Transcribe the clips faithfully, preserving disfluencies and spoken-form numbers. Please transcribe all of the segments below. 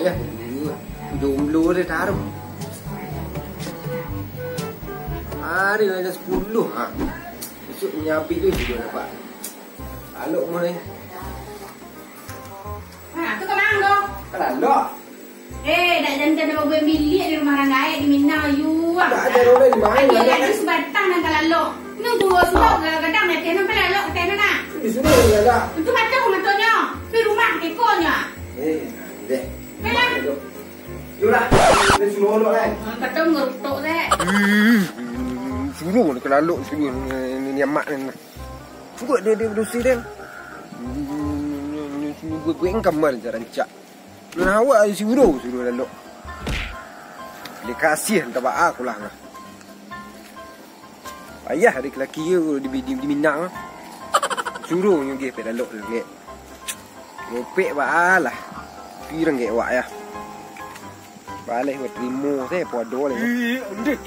Yo, jomblo deh taruh. Hari lah jam sapuluah, ha. Isuak nyapi tu juga dapat. Alok mah ni. Ha, tu ka mano tu? Ka lalok. Eh, dak jantan ado babuek bilik di rumah urang gaek di Minang, ayuang. Dak ado urang di Minang. Aduh, ado subatang nan ka lalok. Nang juo sudah gadang-gadang, nanti nan ka lalok, kata nan nak. Di sini lalok. Itu macam matonyo. Di rumah, ikonyo. Eh, deh. Memang. Yo lah, dari sini lalok kan. Kata ngerutuk deh. Suruh ka lalok, suruh ni, ni, ni amak ni. Suruh dia, dia berdosa dia. Suruh gue, gue engkam mal rancak. Nan awak si Uro suruh lalok. Dia kasih entah baa aku lah. Payah ari laki dia di, di, di Minang. Suruh nyo geh pek lalok lek. Ngopek baa lah. Pirang gek wak ya. Baleh buat rimo saya podo leh. Ih, ondeh.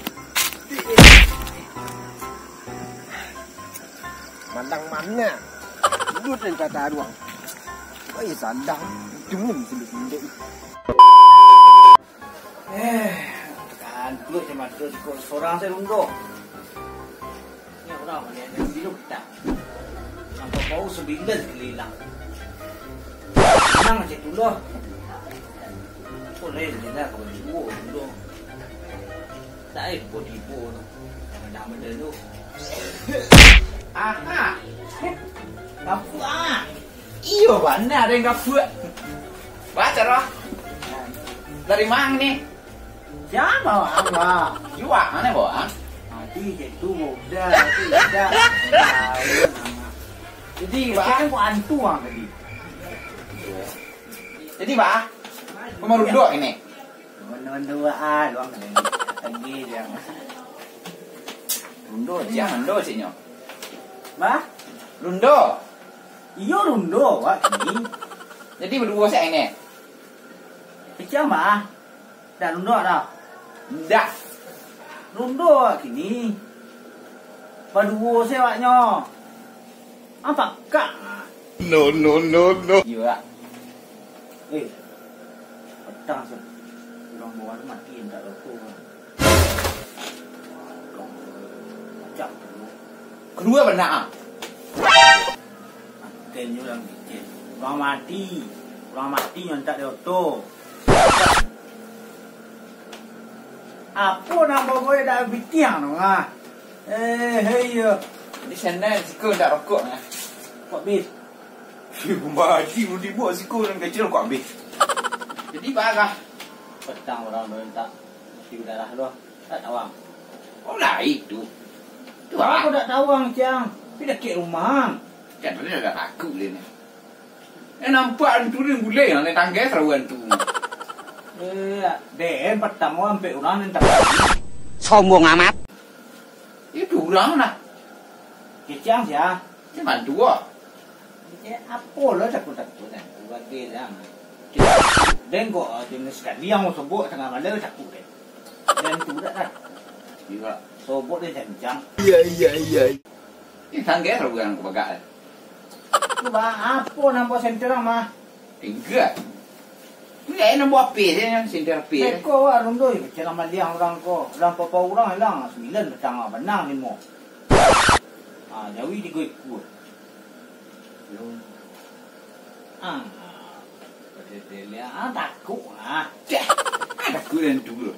Mandang mana? Duduk dan kata aduang. Wah, ya sadang. Cuma sendiri-sendiri. Eh, kantuk je mato siko sorang saya rundo. Ni urang maliek dari bilu petang. Nampak bau sabilan kalilang. Tenang je tu lah. Boleh je lah kau juo rundo. Tak eh, tibo-tibo tu. Jangan dah benda tu. Aha. Kapuak ah. Iyo, bana ado nan kapuak. Baca roh. Dari mana ni? Siapa, Bang? Juak, mana, Bang? Tadi je tu, udah, udah. Jadi, Bang, kok antu, Bang, tadi? Jadi, Bang, kau mau duduk ini? Rundo-rundo ah, luang lagi, lagi je. Rundo, jangan rundo, cik nyo. Bah? Rundo. Iyo, rundo, wak ni. Jadi, baduo sak ini? Kecil, bah. Dah rundo dah. Dah. Rundo, wak kini. Baduo se awaknyo. Apa kak? No, no, no, no. Iyo, wak. Eh, petang se. Urang bawah tu mati, ndak rokok. Macam tu. Kaduo bana ah. Atenyo urang kecil. Urang mati. Urang mati nyo ndak dioto. Apo nan bagoyek dak bitiang tu ah? Eh, hei yo. Di sana siko ndak rokok ah. Kok bis? Mati urang dibuek siko nan kecil kok abih. Jadi barah. Petang urang barentak mati badarah tu. Tak tawang. Oh, lain tu. Tu ah. Aku tak tawang, Cang. Tapi dakek rumah. Kan tadi agak takut dia ni. Eh, nampak hantu ni gulai yang naik tangga sarawan tu. Eh, den petang ampek urang ni tak. Sombong amat. Itu urang lah. Kecang sia. Macam mana tu ah? Apo lo takut-takut kan? Bagai lah. Den kok, ah, jenis sekali yang mau sobok tangah malam takut kan? Den tu dak kan? Iyo. Sobok den cancang. Iya, iya, iya. Ini tangga lah urang kebagak. Tu bah, apo nampak senter mah? Tingga. Ini nak buat api je, senter api je. Beko wak rundo, kecil maliang urang ko. Urang papa urang ilang, sambilan batang, banang limo. Ah, jawi tigo ikua. Yo. Ah, pada dia lihat, ah, takut ah. Ceh, ah, takut dan tu lo.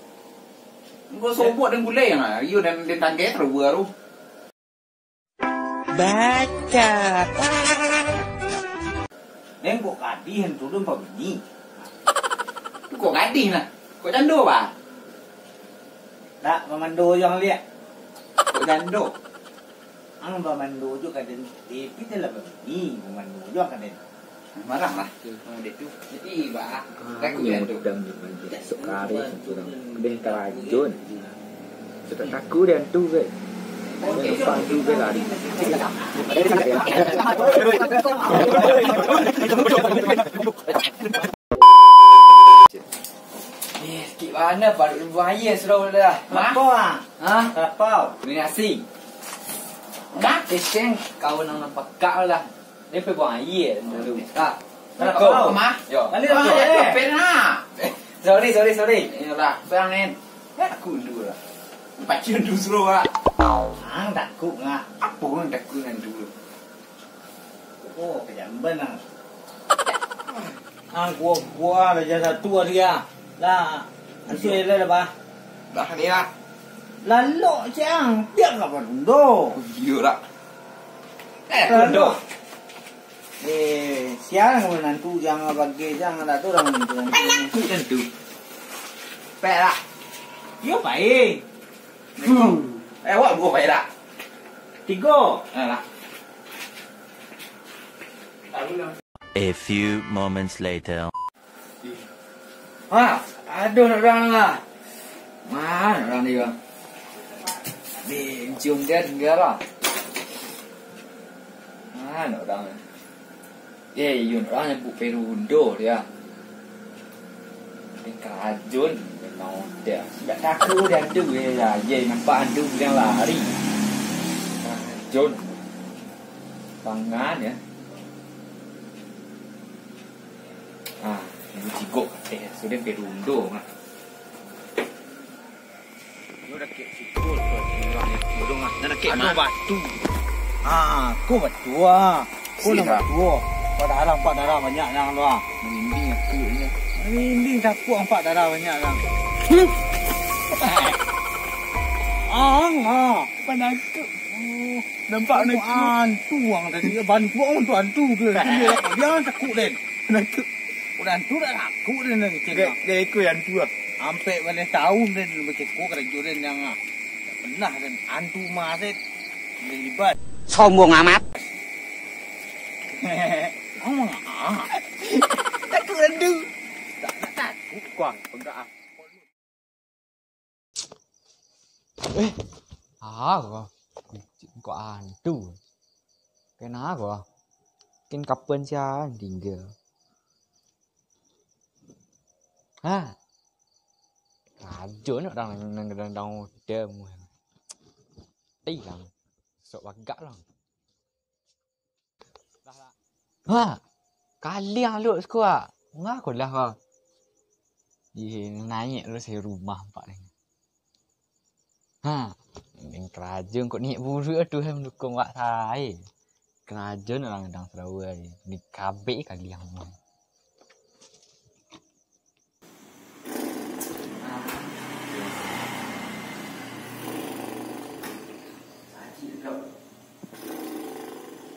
Engkau sobok dan gulai yang ah, iyo dan, dan tanggai terus baru. Baca. Den kok gadih tu dun pabini. Kok gadih nah? Kok jando bah? Tak, mamando yang lihat. Kok jando? Ang mamando jo kaden, tapi dalam pabini mamando jo kaden. Marah lah. Jadi bah, takut ya tu. Esok hari kurang. Deh karajo ni. Sudah takut dia tu ke. Nampak tu ke lari. Eh, sikit mana paduik buang aia sudah dah. Lapau ah. Ha? Lapau. Minum nasi. Dah, keceng kau nang nampak kau lah. Dia pergi buang aia dulu. Ah. Lapau. Mah? Yo. Balik, lapau. Balik. Lapau. Pernah. Sorry, sorry, sorry. Iyolah, bang, Nen. Ya, aku dulu lah. Pacu dulu suruh, Wak. Ang takut ngah. Apa orang takut dengan dulu? Oh, kejamban lah. Ang kuah-kuah lah, jan satu hari ah. Lah, asu elok lah, bah. Dah ni lah. Lalok ciang, biar kapan undo. Iyo lah. Eh, Lalok. Undo. Eh, siang kamu nantu, jangan bagi, jangan ada tu orang nantu, nantu. Nantu, nantu. Pek lah. Yo, baik. Hmm. Eh, awak dua pek lah. Tiga. Alah. A few moments later. Ha, aduh, nak urang lah. Mana urang dia? Di cium dia, dia lah. Mana urang? Eh, Yun, urang nyebut Perundo dia. Ini kerajon, memang dia. Tidak takut dia tu, eh, ya, ye, nampak hantu dia lari. Kerajon. Pangan, ya. Ah, ini cigok, eh, sudah Perundo, ah. Yo dakek sikul tu, urang ni. Burung ah. Nan dakek mah batu. Ah, ko batu ah. Ko nan batu. Pak darah, pak darah banyak nan tu ah. Merinding aku ni. Merinding tapuak pak darah banyak nan. Ang ah. Panakut. Nampak nak hantu ang tadi. Bantu ang tu hantu tu. Dia takut den. Hantu. Udah hantu dah takut den. Dia ikut hantu lah. Ampek baleh taun den bacako karajo den nan ah. Tak pernah den hantu mah den. Libat. Sombong amat. Ang ah. Takut hantu. Tak nak takut kuang pegak ah. Eh, ah, kok antu. Kenapa? Kin kapan siang tinggal? Ha? Rajo ni orang nang nang nang hotel mu. Tei lah. Sok bagak lah. Ha, kaliang lu sekuat. Ngah ko lah ha. Ih, naik lu saya rumah empat ni. Ha, ning kerajo kok ni buru tu hai mendukung wak sai. Kerajo orang dang Sarawak ni. Ni kabek kaliang.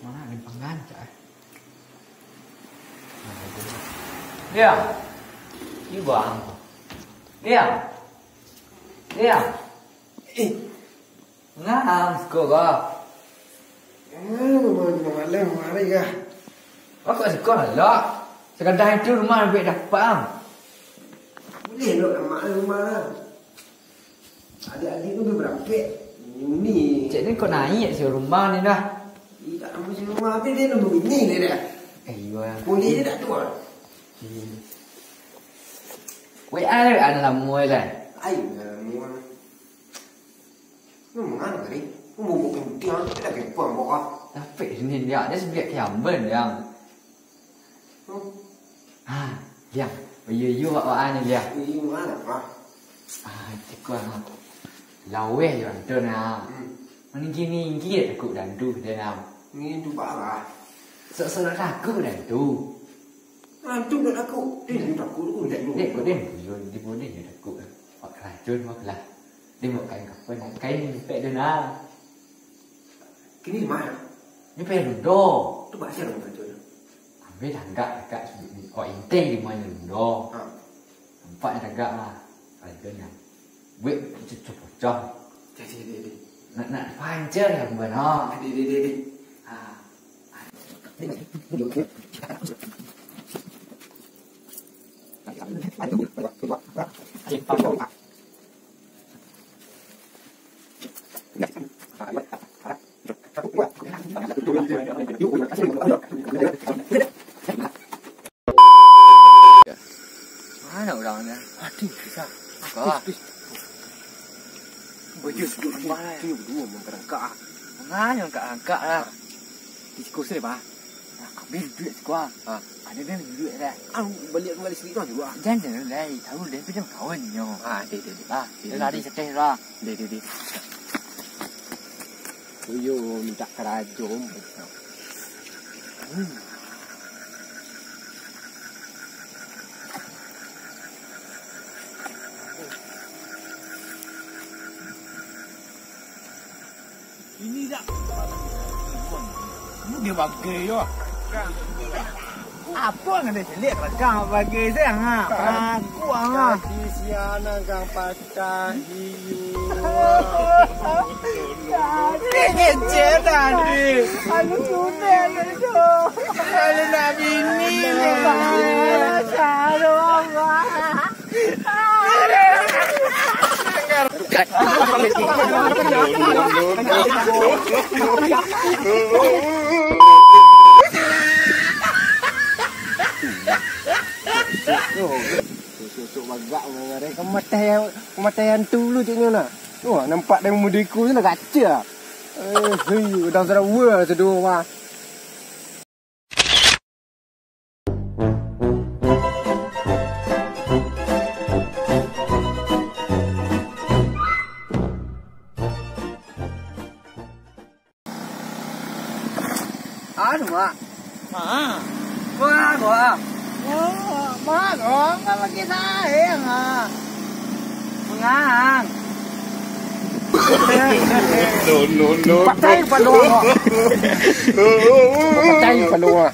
Mana ada pangan cak eh. Liang. Ni bang. Liang. Liang. Eh. Ngam siko ko. Malam hari kah? Kok siko lah. Sekadar itu rumah lebih dapat am. Boleh lo nama rumah lah. Adik-adik tu berangkat. Ini. Cek ni kau naik si rumah ni dah. Ih, tak nampak si rumah tapi dia nombor bini dia dah. Eh, iya. Boleh dia tak tua. W A dia ada lama dah. Ayo, lama. Lu mangano tadi? Lu mabok putiang, tapi dah kepang kok ah. Tapi ini dia, dia sebelah kiamban dia. Hmm. Ha, dia. Iyo iyo awak awak ni dia. Iyo mangano ah. Ah, tiko ah. Laweh yo antu nah. Hmm. Maninggi-ninggi takut dandu dia nah. Ni tu parah. Sok-sok nak takut dandu. Antu nak takut. Dia ni takut tu. Dek, dek, kau dia ni, dia boleh dia takut. Pak kerajun, pak lah. Dia buat kain kapan, kain lipek dia nah. Kini di mana? Ni payah dudo. Tu bahasa orang kerajun. Ambil tanggak dekat sudut ni. Oh, intai di mana dudo. Ha. Nampak ni tanggak lah. Kerajun yang. Buat cucuk pocong. Jadi, jadi, jadi. Nak, nak panjang yang benar. Jadi, jadi, jadi. Ha. Mana urang ni? Aduh, susah. Apa? Baju tu, tu, tu, mangkarangkak ah. Mana angkak-angkak lah. Di siko sini, Pak. Ambil duit siko ah. Ha. Ado den duit dah. Ah, baliak dulu baliak sikit tu juga. Jan, jan, lai. Tahu den tu jan kawan nyo. Ah, deh, deh, deh. Ah, deh, dia deh, lari deh. Setes lah. Deh, deh, deh. Iyo, minta karajo. Hmm. Ini dak. Ini dia bagai yo. Apo nan ado caliak belakang bagai sayang ah. Aku ah. Kaki si anak kang patah hiu. Ini kecil tadi. Aduh, sudah, aduh. Kalau nak bini ni. Salah, Abah. Cocok bagak mengareh. Kau matai, kau matai hantu dulu cik nyo nah. Wah, nampak dari mudiku tu lah kaca. Eh, hei, udah sarawa seduo mah. Anu, Mak. Mak. Wah, gua. Wah, Mak, gua nggak pakai sayang, ah. Mengang. No, no, no, no. Patai kepala awak. Patai kepala awak.